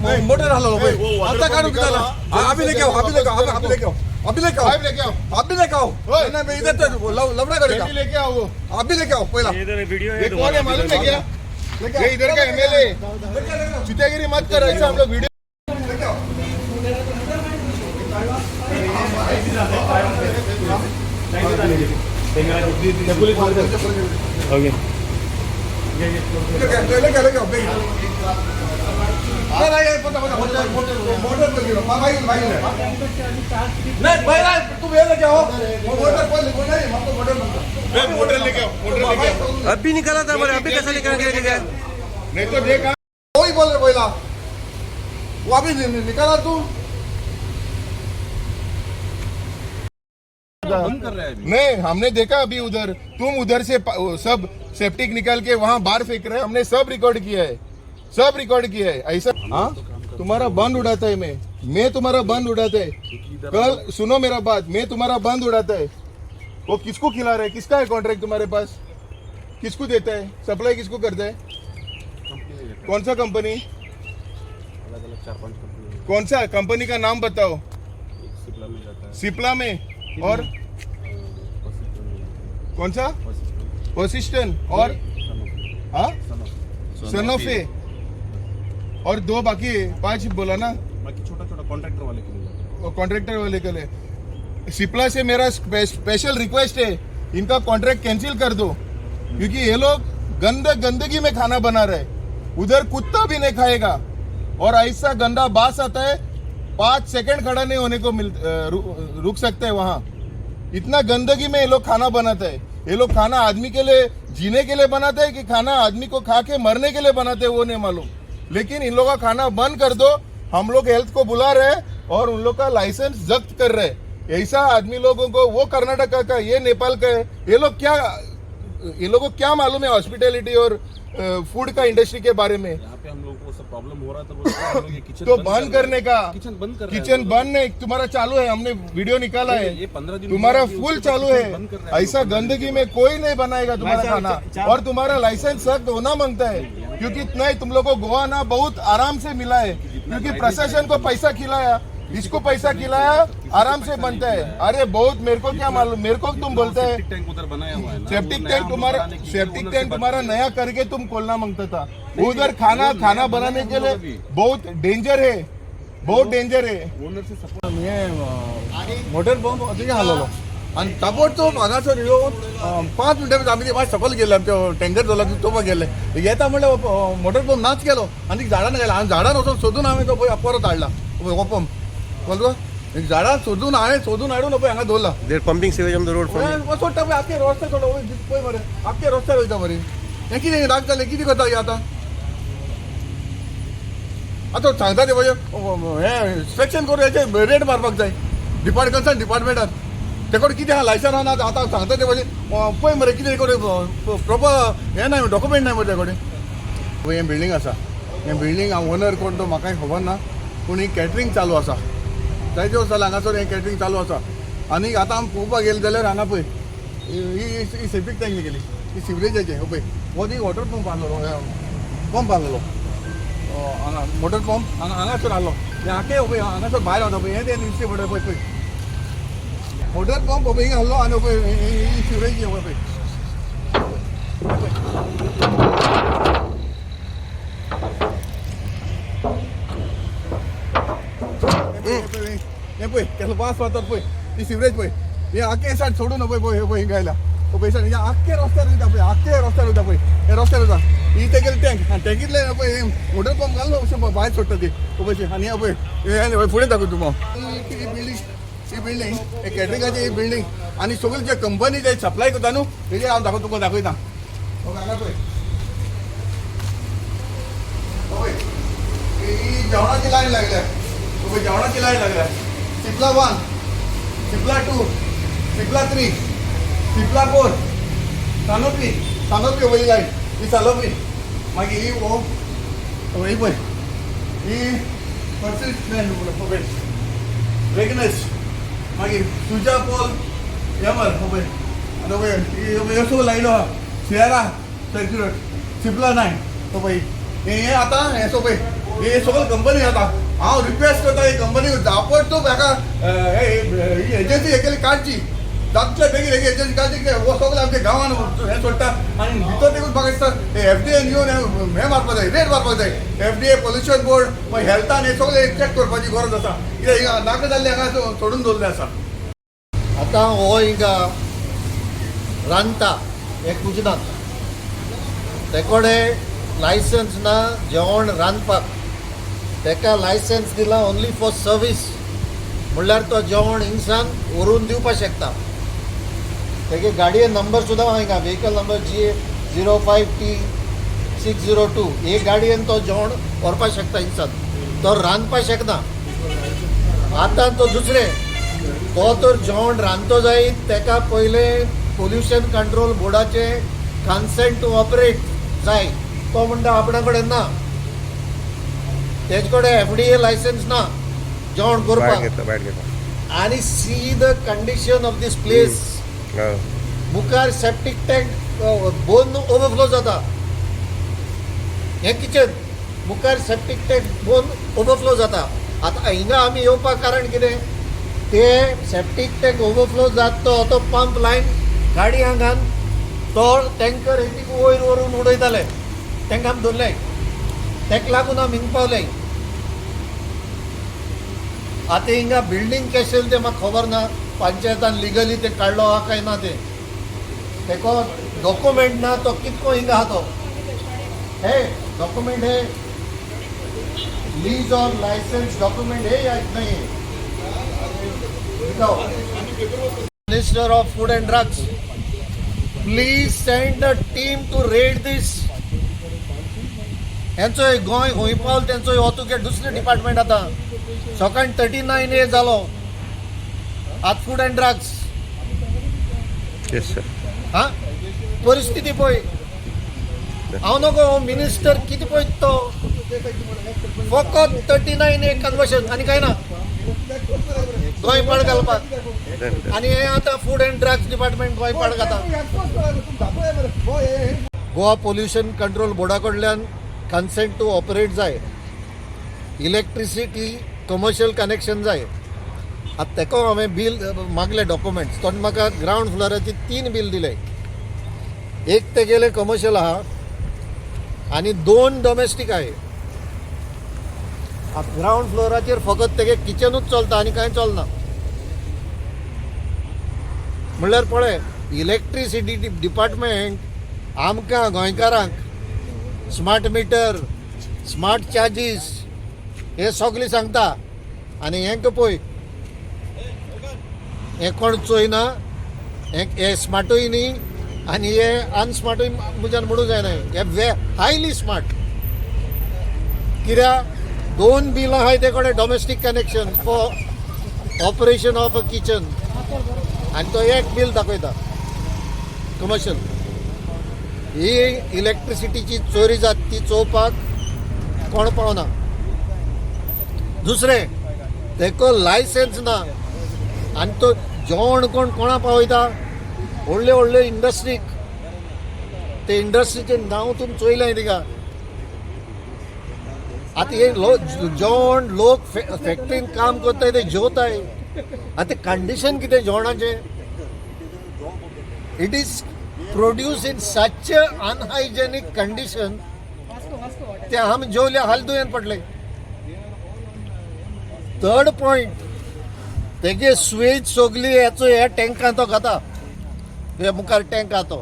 पळय मोटर हालो पळय आता काढून दिला. अभी लेके आओ, अभी लेके आओ, अभी लेके आओ, अभी लेके आओ, पाइप लेके आओ. अभी लेके आओ. नहीं मैं इधर तो लवड़ा करेगा. जल्दी लेके आओ वो. अभी लेके आओ पहिला. इधर वीडियो ये कौन है मालूम है क्या? ये इधर का एमएलए. चुतियागिरी मत कर, ऐसा हम लोग वीडियो. लेके आओ. ओके. लेके लेके लेके आओ. नहीं नहीं, पता पता मोटर मोटर पर गिरो. भाई भाई, नहीं भाई नहीं, तुम ये लेके आओ मोटर पर. नहीं, हमको मोटर मोटर लेके आओ, मोटर लेके आओ. अभी निकाला था हमारे, अभी कैसा निकाल के गया? नहीं तो देख. वही बोल रहे पहिला, वो अभी निकाला तू. नहीं, हमने देखा अभी उधर तुम उधर से सब सेप्टिक निकाल के वहाँ बाहर फेंक रहे हैं. हमने सब रिकॉर्ड किया है, सब रिकॉर्ड किया है. ऐसा हाँ तुम्हारा बंद उड़ाता है. मैं तुम्हारा बंद उड़ाता है कल. सुनो मेरा बात, मैं तुम्हारा बंद उड़ाता है. वो किसको खिला रहे हैं? किसका है कॉन्ट्रैक्ट तुम्हारे पास? किसको देता है सप्लाई? किसको करता है? कौन सा कंपनी? कौन सा कंपनी का नाम बताओ. सिप्ला में और कौन सा? परसिस्टेंट और हाँ सनोफे और दो बाकी है, पांच बोला ना. बाकी छोटा छोटा कॉन्ट्रैक्टर वाले के लिए जाता है. और कॉन्ट्रैक्टर वाले के लिए. सिप्ला से मेरा स्पेशल रिक्वेस्ट है, इनका कॉन्ट्रैक्ट कैंसिल कर दो, क्योंकि ये लोग गंद गंदगी में खाना बना रहे हैं. उधर कुत्ता भी नहीं खाएगा और ऐसा गंदा बास आता है, 5 सेकंड खड़ा नहीं होने को मिल रुक सकते हैं वहाँ. इतना गंदगी में ये लोग खाना बनाते हैं. ये लोग खाना आदमी के लिए जीने के लिए बनाते हैं कि खाना आदमी को खा के मरने के लिए बनाते हैं, वो नहीं मालूम. लेकिन इन लोगों का खाना बंद कर दो. हम लोग हेल्थ को बुला रहे हैं और उन लोग का लाइसेंस जब्त कर रहे हैं. ऐसा आदमी लोगों को, वो कर्नाटका का, ये नेपाल का है. ये लोग क्या, ये लोगों को क्या मालूम है हॉस्पिटैलिटी और फूड का इंडस्ट्री के बारे में? यहाँ पे हम लोगों को सब प्रॉब्लम हो रहा था, बोलते हम लोग ये किचन तो बंद बंद कर रहे करने हैं. का. किचन बंद कर रहे हैं किचन हम लोग. बंद नहीं, तुम्हारा चालू है. हमने वीडियो निकाला है. ये 15 दिन तुम्हारा हुआ कि फुल उसके बाद चालू किचन बंद कर है. रहे हैं ऐसा हम लोग. गंदगी में कोई नहीं बनाएगा तुम्हारा खाना और तुम्हारा लाइसेंस सख्त होना मांगता है, क्योंकि इतना ही तुम लोग को गोवा ना बहुत आराम से मिला है, क्योंकि प्रशासन को पैसा खिलाया, इसको पैसा खिलाया, आराम से बनता है. अरे बहुत मेरे को क्या मालूम, मेरे को तुम बोलते हैं. सेप्टिक टैंक उधर बनाया हुआ है ना, सेप्टिक वो नया टैंक हम लोग तुम्हारा बनाने के लिए सेप्टिक ओनर से टैंक बात तुम्हारा की. नया करके तुम खोलना मांगता था. उधर खाना वो खाना नया बनाने के बनाया लिए हम लोग. बहुत डेंजर है, बहुत डेंजर है. ओनर से सपोर्ट. हे मोटर पंप तुझे हाललो आनी ताबडतोब हांगासर येवन 5 मिनटां भितर आमी मातशें सकयल गेले. आमचे टेंकर चोला तोपा गेले. येता म्हणल्यार मोटर पंप नाच केलो आनी झाडान गेलो आनी झाडान वचून सोदून हांवें तो पळय परत हाडला हो पंप. कळ्ळो तुका? झाडान सोदून हांवें सोदून हाडून पळय हांगा दवरला. They're pumping sewage on the road from. सोडटा पळय आख्खे रस्ते सोडटा पळय मरे, आख्खे रस्त्यार वयता मरे. हें कितें राग जालें? कितें करता हें आतां? आतां सांगता ते पळय, हें इन्स्पेक्शन करून हेचेर रेड मारपाक जाय डिपार्ट कन्सर्न डिपार्टमेंटान. ते कडेन कितें आहा लायसन आहा ना? आतां सांगता ते पळय, पळय मरे कितें कडेन प्रोपर हें ना, डॉक्युमेंट ना मरे ते कडेन. पळय हें बिल्डींग आसा, हें बिल्डींग ओनर कोण तो म्हाकाय खबर ना, पूण ही कॅटरींग चालू आसा. जायते दिवस जाले हांगासर हें कॅटरींग चालू आसा. आनी आतां आमी पळोवपाक गेले जाल्यार हांगा पळय ही सेप्टीक टँक गेली, ही सिवरेजाचें. पळय हो ती वॉटर पंप आहलो, पंप आहलो हांगा, मोटर पंप हांगा हांगासर आहलो. हें आखे पळय हांगासर भायर वता पळय, हें तें दिसता पळय. पळय पळय मोटर पंप पळय हिंगा आहलो आनी पळय ही सिवरेज पळय पळय. हें पळय केसलो वास वता पळय, ही सिवरेज पळय. हे आखे सायड सोडून पळय पळय पळय हिंगा आयला पळय सायड. हे आख्खे रस्त्यार वयता पळय, आख्खे रस्त्यार वयता पळय, हे रस्त्यार वयता. ही तेगेली टँक आनी टँकींतले पळय मोटर पंप घालून अशें भायर सोडटा ती पळय. आनी हें पळय हें फुडें दाखय तुका ही बिल्डींग, ही बिल्डींग हे कॅटरिंगाची ही बिल्डींग आनी सगळी जे कंपनी जे सप्लाय करता न्हू तेजे हांव दाखय तुका दाखयता. हांगा पळय पळय ही जेवणाची लायन लागल्या पळय, जेवणाची लायन लागल्या. सिप्ला 1, सिप्ला 2, सिप्ला 3, सिप्ला 4, सानोपी, सानोपी वयली लायन ही सालोपी. मागीर ही हो ही पळय ही पर्सिस्टंट पळय वेगनस. मागीर सुजा पॉल यमर पळय आनी पळय ही सगळ्यो लायनो आहा. सियारा सर्क्युलर, सिप्ला 9 पळय. हें आतां हें सो पळय. हे सगळं कंपनी आता हांव रिक्वेस्ट करता ही कंपनी ताबडतोब हाका ही एजन्सी हे केली काडची, जातले बेगीन हेजी एजन्सी काडची. कित्याक हो सगळें आमच्या गांवान हें सोडटा आनी भितर देखून म्हाका दिसता हे एफडीएन येवन हें मारपाक जाय, रेड मारपाक जाय. एफडीए, पोल्युशन बोर्ड, मागीर हेल्थान हे सगळें चॅक करपाची गरज आसा. कित्याक हिंगा नाका जाल्लें हांगा सोडून दवरलें आसा. आतां हो हिंगा रांदता हे कुजनात, तेकोडे लायसन्स ना जेवण रांदपाक. तेका लायसन्स दिलां ओन्ली फॉर सर्वीस, म्हणल्यार तो जेवण हिंगसान व्हरून दिवपाक शकता. तेगे गाडये नंबर सुद्दां आहा हिंगा, vehicle number GA 05 T 602. हे गाडयेन तो जेवण व्हरपाक शकता हिंगसान, तो रांदपाक शकना. आतां तो दुसरें, तो तर जेवण रांदतो जायत तेका पयलें पोल्युशन कंट्रोल बोर्डाचें कन्सेंट टू ऑपरेट जाय. तो म्हणटा आपणा कडेन ना, तेज कडेन एफडीए लायसन्स ना जेवण करपाक. घेतला, बायट घेतला. आनी see the condition of this place. मुखार सेप्टीक टँक बोन ओवरफ्लो जाता. हें किचन मुखार सेप्टीक टँक बोन ओवरफ्लो जाता. आतां हिंगा आमी येवपाक कारण कितें, ते सेप्टीक टँक ओवरफ्लो जात तो तो पंप लायन गाडी हांगान तो टँकर हेतीक वयर व्हरून उडयताले. तांकां आमी धरले, ताका लागून आमी हिंगा पावले. आतां हिंगा बिल्डींग कशें तें म्हाका खबर ना, पंचायतान लिगली ते काडलो आहा काय ना तें. तेको डॉक्युमेंट ना, तो कितको हिंगा आहा तो हे डॉक्युमेंट है, लीज और लाइसेंस डॉक्यूमेंट है या नहीं है, दिखाओ. Minister of Food and Drugs, please send a team to raid this. हेंचो गोंय खंय पावल तेंचो हो तुगे दुसरें डिपार्टमेंट. आतां सकाळी 39A जालो, आतां food and drugs. Yes sir. हा परिस्थिती पळय. हांव नको मिनिस्टर कितें पळयता तो, फकत 39A conversion आनी कांय ना, गोंय पाड घालपाक. आनी हे आतां food and drugs department Goa पाड घाता. गोवा पोल्युशन कंट्रोल बोर्डा कडल्यान कन्सेंट टू ऑपरेट जाय, इलेक्ट्रिसिटी कमर्शियल कनेक्शन जाय. आतां तेका हांवें बील मागले, डॉक्युमेंट्स. तो म्हाका ग्रावंड फ्लोराचे तीन बील दिले. एक तेगेले कमर्शियल आहा आनी दोन डोमेस्टीक आहे. आतां ग्रावंड फ्लोराचेर फकत तेगे किचनूच चलता आनी कांय चलना. म्हणल्यार पळय, इलेक्ट्रिसिटी डिपार्टमेंट आमकां गोंयकारांक स्मार्ट मिटर, स्मार्ट चार्जीस हे सगळें सांगता आनी हेंका पळय, हें कोण चोयना. हें हे स्मार्टूय न्ही आनी हे अनस्मार्टूय म्हज्यान म्हणूं जायना. हे वे हायली स्मार्ट. कित्याक दोन बिलां आहाय ते कडेन, domestic connection for operation of a kitchen आनी तो एक बील दाखयता कमर्शियल. ही इलेक्ट्रिसिटीची चोरी जाता ती चोवपाक कोण पावना. दुसरें, तेको लायसन्स ना आनी तो जेवण कोण कोणा पावयता, व्हडले व्हडले इंडस्ट्रीक. ते इंडस्ट्रीचें नांव तुमी चोयलें तिका. आतां हे लोक जेवण, लोक फॅक्टरीन काम करताय ते जेवताय. आतां कंडिशन कितें जेवणाचें, it is produce in such unhygienic condition. ते आमी जेवले हाल दुयेंत पडले. थर्ड पॉयंट, तेगे सुवेज सगली हेचो ह्या टँकान तो घाता. हे मुखार टँक आहा तो,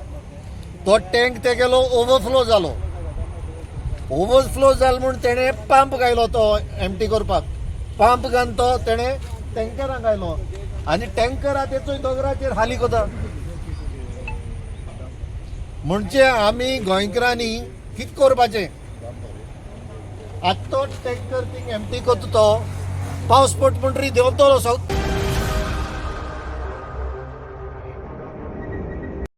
तो टँक तेगेलो ओवरफ्लो जालो. ओवरफ्लो जालो म्हूण तेणें पंप घायलो तो एमटी करपाक. पंप घालून तो तेणें टँकराक घायलो आनी टँकर तेचो दोंगराचेर हाली कोता. म्हणजे आमी गोंयकारांनी कितें करपाचें? आतां तो टँकर थिंग एमटी करता, तो पावस पडटा म्हणटरी देंवतलो.